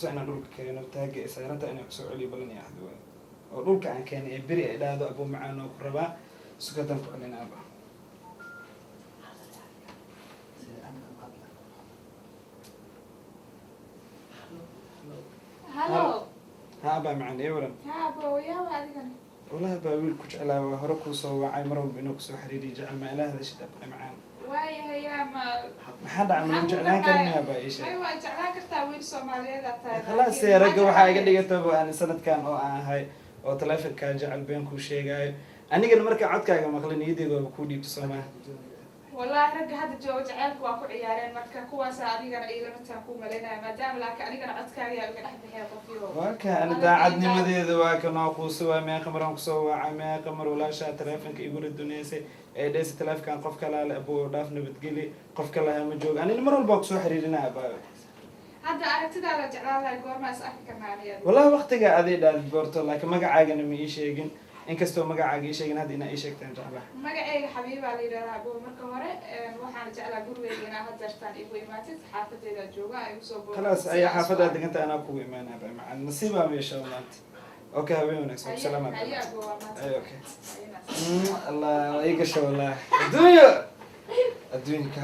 Tuso inaan dhulka keeno, taaga ee saaranta inaan kusoo celiyo balan iyo ahdi waayo, oo dhulka aan keenay ee beri ay dhahdo, "Abuu macaan oo ku rabaa," sugadan ku celina, aba. Sida aan u hadla. Hello, hello. Halo. Ha, abaa macaan, ii waran. Ha, booyaaba adigana. Walahi baa wiil ku jeclaa, waa hore kuu soo wacay, mar walba inuu kusoo xiriiriyo jecel. Ma ilaa hadashid, abaa macaan? Waayahay, yaa ma Maxaa dhaca? Ma jeclaan karin miyaa, baa ii sheeg. May, waa jeclaan kartaa, wiil Soomaaliyeed aad tahay. Khalaas, ragga waxaa iga dhigataba aan sanadkan oo aan ahay oo taleefonkaa jecel been kuu sheegaayo. Anigana markaa codkaaga maqlin, niyadeyda waaba kuu dhiibto, soo maha? Wallaahi ragga hadda jooga jaceylka waa ku ciyaareen. Marka kuwaasa adigana iilamataan ku malaynaya, maadaama laakiin anigana codkaaga yaa iga dhex baxee qofyo. Waa ka ani daacadnimadeeda waa ka noo quusa. Waa meeqa mar aan kusoo wacay, meeqa mar walaashaa taleefonka igula duneysay ee dheysa, "Taleefonkan qof kalaale, abuu dhaaf, nabadgeli, qof kalaha ma joogo." Anina mar walba waan kusoo xiriirinaya, abaawe. Hadda aragtidaada jeclaan lahay, goormaa is arki karnaa aniga? Wallahi waqtiga aday dhaadi goorto, laakiin magacaagana ma ii sheegin. Inkastoo magacaaga ii sheegin, hadda inaa ii sheegtaan jeclaha. Magacayga Xabiibaa la yidhahdaa, abuu. Marka hore waxaan jeclaa gurigeyga inaa hadeertaan igu imaatid, xaafadeeda jooga, ay igu soo booqatid. Khalaas, si ayaa aan xaafadaa isku deganta, anaa kugu imaanaya, abaa macaan. Nasiibaa meesha maanta. Okay, habeen wanaagsan, salaam. Haye. Abaa. Abuu, waa mahadsan. Ay, okay. Haye, mahadsan. Allah waa ii gasho wallahi, adduunyo adduunka.